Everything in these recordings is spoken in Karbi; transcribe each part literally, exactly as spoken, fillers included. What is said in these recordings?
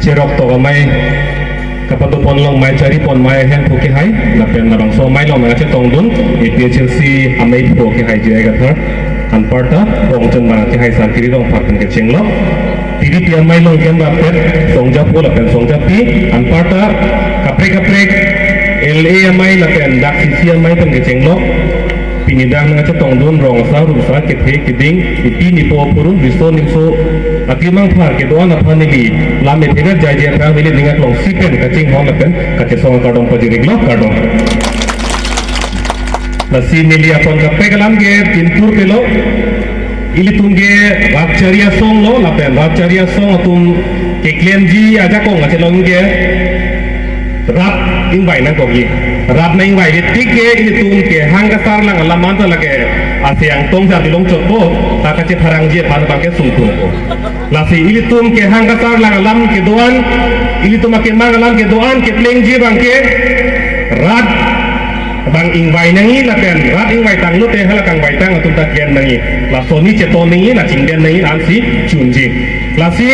Cherok tok amei kapadopon along amei charipon amei ahemphu kehai, lapen labangso amei along nangchetongdun A P H L C ameiphu kehai J I Kathar, anparta Rongchon bang kehai Sarkiri Rongphar pen kechenglo. T D P amei along kemrap pet Songjapo lapen Songjapi, anparta kaprek kaprek L A amei lapen dak C C amei pen kechenglo. Pini dak nangchetongdun rong asar, rup asar, kethe keding, ipi nipo apurun, riso nimso, akimang phar kedo-an aphan neli lam ethe vet, jaije aphrang neli ning aklongsi pen kachinghon lapen kachesong akardom pajir-iklo, kardom. Lasi neli apon kaprek alam ke pintur pelo, ilitum ke rat chari asong lo, lapen rat chari asong atum keklemji ajakong kachelong ke rat ingvai nangkokji. Rat nang-ingvai vet tik ke ilitum kehang kasarlang alam anta lake ase angtong jar dilong chotpo, ta kachepharangji aphan abang ke sungkungpo. Lasi ilitum kehang kasarlang alam kedo-an, ilitum akemang alam kedo-an keplengji abang ke rat abang ingvai nangji lapen rat ingvai tanglote hala kangvaitang atum ta klem nangji. Laso ni cheton nangji, la chingden nangji, ansi chunji. Lasi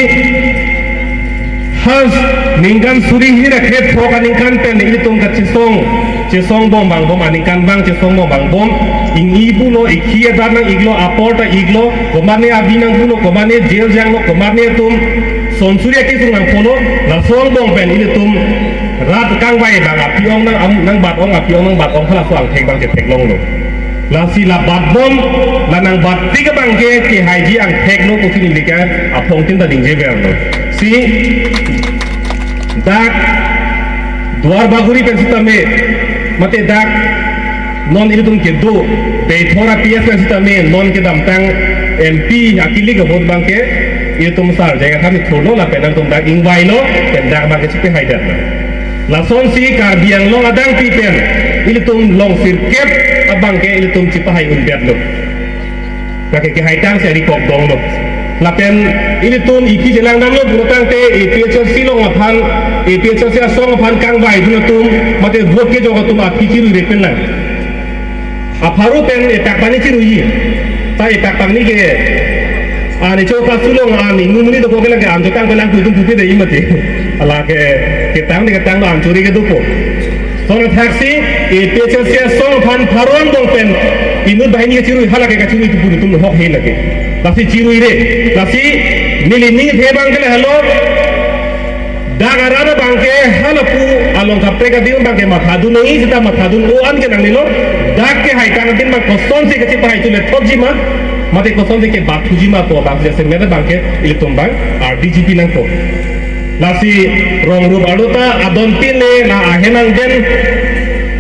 ha ningkan suri hini ra krethrok aningkan pen ilitum kachesong, chesong bom bang bom, aningkan abang chesong bom bang bom, ingni pulo, ikhi adat nang-iklo, apor ta iklo, komatne abi nang pulo, komatne jail janglo, komatne atum son suri akesung nang pulo, laso angbong pen ilitum rat kangvai abang api-ong nang am-, nangbat-ong, api-ong nangbat-ong, halaso angthek abang chetheklonglo. Lasi la bat bom, la nangbat tik abang ke kehaiji angtheklo pusi neli ke aphong tin ta ningjeverlo. Si dak Duar Bagori pen sitame, mate dak non ilitum kedo Deithor a P S pen sitame, non kedamtang M P akilik ahut abang ke ilitum sar jai athani thurlo lapen nangtum dak ingvailo, pen dak abang ke chipehaidetlo. Lasonsi Karbi Anglong adangpi pen ilitum long sirkep abang ke ilitum chipahai undetlo. Lake kehaitang si ari kok donglo. Lapen ilitum ikhi chelang damlo pulotangte A P H L C along aphan, A P H L C asong aphan kangvaidun atum, mate vote kejok atum aphi chiruire pen lang. Apharo pen etak pani chiruiye. Ta etak pani ke, ani cho pasulong ani numri dokok ke lake anjo tang kelang kuidun pupi de imate. Alake ketang de ketang lo anchori kedopo. Son athaksi A P H L C asong aphan pharo angbong pen inut banghini kachirui, halake kachirui tu puri tum hok he lake. Lasi chiruire. Lasi neli ning the abang ke lahelo. Dak arat abang ke halapu along kaprek adim abang ke mathadun nangji, seta mathadun o-an ke nangnelo. Dak kehaitang adim abang kosonsi kachipahai tu lethotji ma, mate kosonsi kebatthuji ma pu abang jasemet abang ke ilitum abang ardi G P nangpo. Lasi rong rup arlo ta adon tin le la ahenang den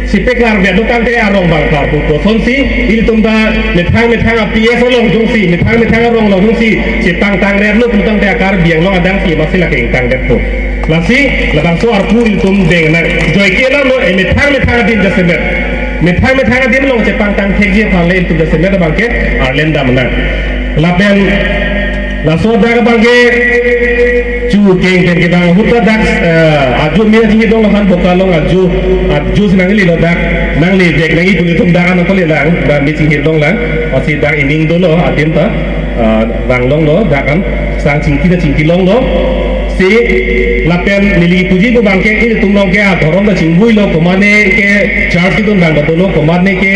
sipek lar vet do tangte arong abang ta pu kosonsi ilitum ta methang methang a P S along jongsi, methang methang arong along jongsi chepangtang ret lo pulotangte a Karbi Anglong adangpi masi lake ingtang detpo. Lasi labangso arpu ilitum deng nang. Joike alam lo, e methang methang adim jasemet, methang methang adim along chepangtang thekji aphan le ilitum jasemet abang ke arlem dam nang. Lapen laso dak abang ke chu keng keng kevang ahut ta dak, eh, ajo me chinghi dong lahan Bokalong ajo, ajo si nanglelo dak, nangle vek nangji pu ilitum dak an nangpalelang, dak me chinghi dong lang, lasi dak ining dolo adim ta, eh, vang longlo dak an, sang chingki ta chingki longlo. Si lapen neli puji pu abang ke ilitum along ke adhorom ta chingvuilo, komatne ke church kedun abang ta dolo, komatne ke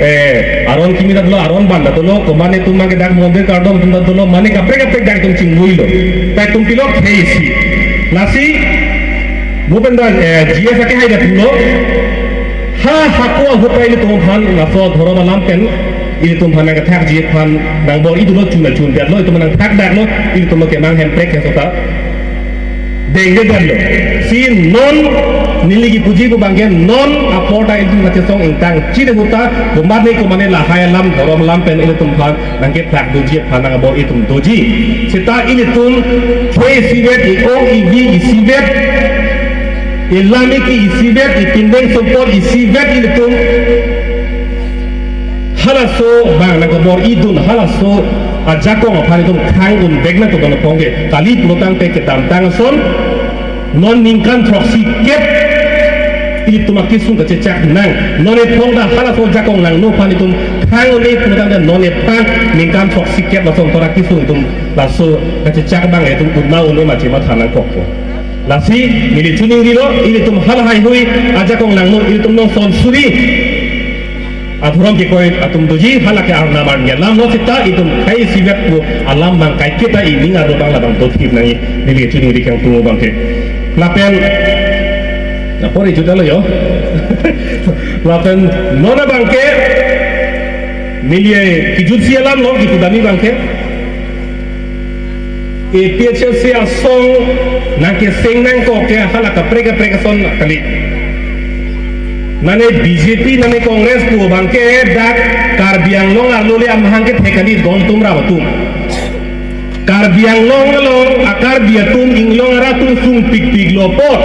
eh, aron kimi ta dolo, aron ban ta dolo, komatne atum abang ke dak mondir kardom atum ta dolo, mane kaprek kaprek dak itum chingvuilo. Ta itum pilok khei isi. Lasi, mo pen ta, eh, G S akehai ta pulo. Ha, hako ahut ta ilitum aphan, laso dhorom alam pen, ilitum aphan nangkethakji aphan, nangbor-idunlo, chun ta chundetlo, itum nangthakdaklo, ilitum kemang Hemprek keso ta dengdetlo. Si non neli kipuji pu abang ke non apor ta ilitum kachesong ingtang chide ahut ta komatne komatne lahai alam dhorom alam pen ilitum aphan nangkephlak doji aphan nangbor-itum doji. Seta ilitum khei isivet, i-ong ivi isivet, ilam iki isivet, ipindeng sumpot isivet ilitum halaso abang nangkebor-idun, halaso ajakong aphan itum khang-un vek nangkok, don apong ke kali pulotangte kedamtang ason non ningkan throksi kep ilitum akesung kachechak nang. Non ephong ta halaso ajakong langno aphan itum khang-un-e pulotangte non ephang ningkan throksi kep lason tora kesung itum laso kachechak abang itum unma un-e ma chematha nangkokpo. Lasi neli choningrilo, ilitum halahai hui ajakong langno, ilitum non son suri adhorom kekoi atum doji, hala ke Arnam arni alam lo seta itum kai sivek pu alam abang kaiketa ining arlo abang labang dothip nangji, neli choningri kangtung abangke. Lapen, na pori juta lo yo. Lapen non abangke neli kijutsi alam lo, kipu dami abangke. A P H L C asong nangkeseng nangkok ke hala kaprek kaprek ason kali. Nane B J P, nane Congress pu abangke dak Karbi Anglong arlo le amahang kethek kali, don atum rap atum. Karbi Anglong along a-Karbi atum inglong arat atum sungpikpiklo apot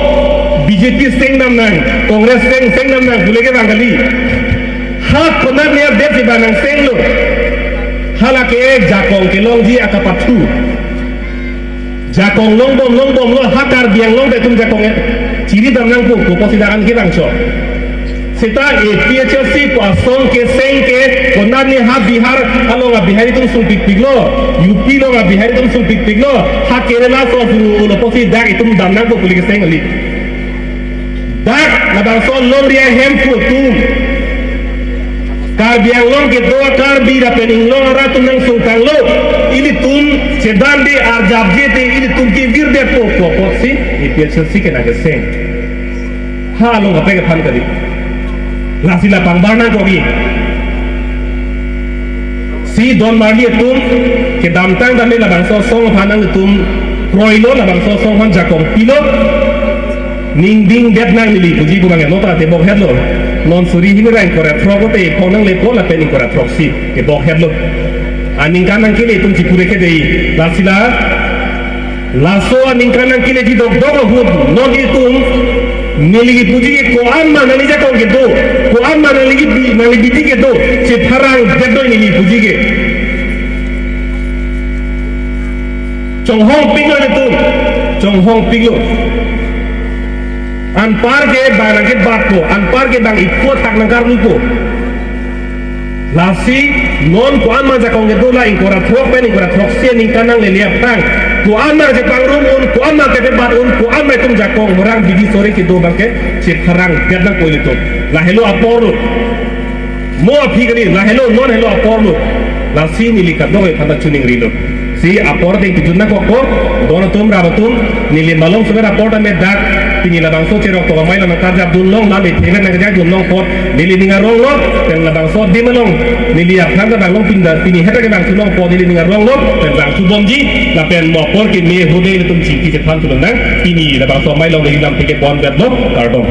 B J P seng damnang, Congress seng, seng damnang pule ke bang kali. Ha konat nia det si bang nangsenglo. Hala ke jakong kelongji akapathu. Jakong longbom longbomlo, ha Karbi Anglong ta itum jakong ya chiri damnang pu, pu pusi dak an kevangchot. Seta A P H L C pu asong keseng ke konat ni ha Bihar along a-Bihari atum sungpikpiklo, U P along a-Bihari atum sungpikpiklo, ha Kerala aso sunglo pusi dak itum damnang pu pule keseng kali. Dak labangso alongri ahemphu atum, Karbi Anglong kedo a-Karbi lapen inglong arat atum nangsungtanglo, ilitum chedande arjapje te ilitum kevirdetpo pu apotsi A P H L C ke nangkeseng. Ha along kaprek aphan kali. Lasi la pangbar nangkokji. Si don marli atum kedamtang dam labangso asong aphan nangtum kroilo, labangso asong aphan jakong pilo. Ning dingdet nang neli puji pu abang nota te bokhetlo. Non suri hini ra ingkoi ra throk te phonang lepo lapen ingkoi ra throksi ke bokhetlo. Aningkan nangkele atum chipure ke dei. Lasi la laso aningkan nangkeleji dokdok ahut non itum neli kipuji ke ko-an ma nangli jakong kedo, ko-an ma nangli kibi, nangli bidi kedo, chepharang detdoi neli puji ke. Chonghongpiklo nelitum, chonghongpiklo. Anpar ke bang nangkebatpo, anpar ke bang ikpo thak nangkarlupo. Lasi non ko-an ma jakong kedo la ingkoi ra throk pen ingkoi ra throksi aningkan nanglele aphrang, ko-an ma chepangrum un, ko-an ma kepebat un, ko-an ma itum jakong horang bidi sore kedo abangke chepharang det nangpo ilitum. Lahelo aporlo. Mo aphi kali, lahelo non helo aporlo. Lasi neli kadokave aphan ta choningrilo. Si apor deng kijut nangkokpo, don atum rap atum, neli malom sober apor tame dak, pini labangso cherok tok amei lo nangkarjapdun long, lam ethevek nangkarjapdun long apot, neli ning aronglo, pen labangso adim along, neli aphan ta bang long pinda, pini heta kevangthu long apot, neli ning aronglo, pen vangthu bomji, lapen mo apor keme ahut ilitum chingki chethan thulonang, pini labangso amei lo neli lamthe kebonbetlo, kardom.